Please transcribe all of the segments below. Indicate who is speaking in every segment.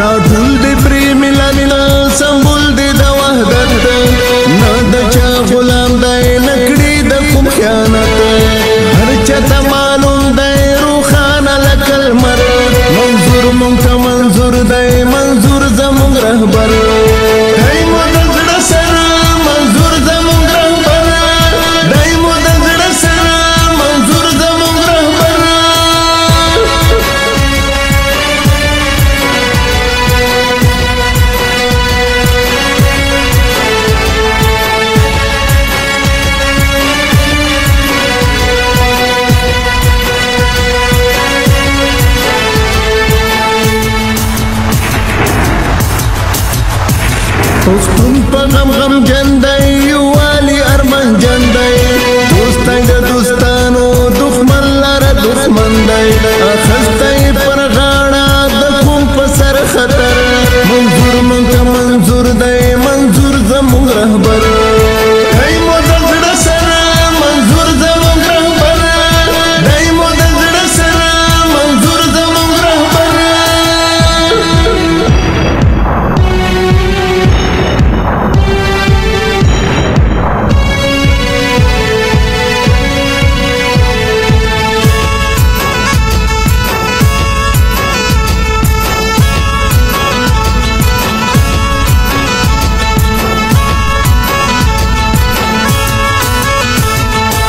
Speaker 1: راټول دی پرې ملت، سمبول دی د وحدت. نه د چا غلام دی، نه کړي د کوم خیانت. هر چاته معلوم دی روښانه لکه لمر. منظور مونږ ته منظور دی، منظور زمونږ رهبر دی. مو د زړه سره منظور زمونږ رهبر دی. مو د زړه سره منظور زمونږ رهبر. پښتون په غم غمجن دی، یووالي ارمانجن دی. دوست دی د دوستانو، دښمن لره دښمن دی. اخیستی پر غاړه د کوم په سر خطر. منظور مونږ ته منظور دی، منظور زمونږ رهبر دی. مو د زړه سره منظور زمونږ رهبر دی. مو د زړه سره منظور زمونږ رهبر.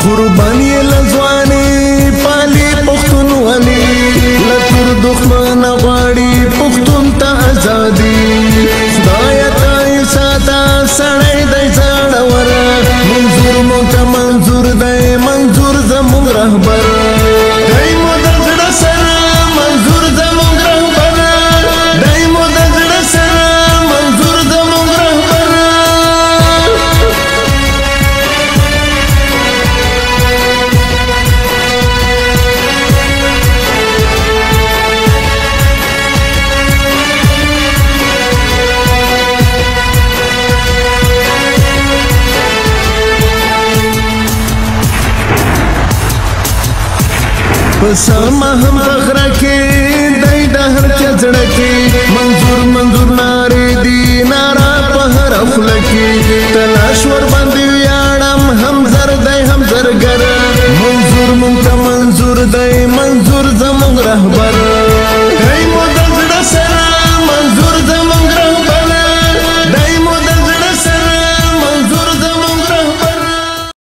Speaker 1: قربان یې له ځواني پالي پښتونولي، له تور دښمنه غواړي پښتون ته ازادي. خدایه ته یې ساته، سړی دی زړور. منظور مونږ ته منظور دی، منظور زمونږ رهبر دی. مو د زړه سره منظور زمونږ رهبر دی. مو د زړه سره منظور زمونږ رهبر. په سمه هم په غره کې دی، د هر چا زړه کې. منظور منظور نارې دي، نارا په هره خوله کې. تلاش ورباندې ویاړم، هم زر دی هم زرګر. منظور مونږ ته منظور دی، منظور زمونږ رهبر.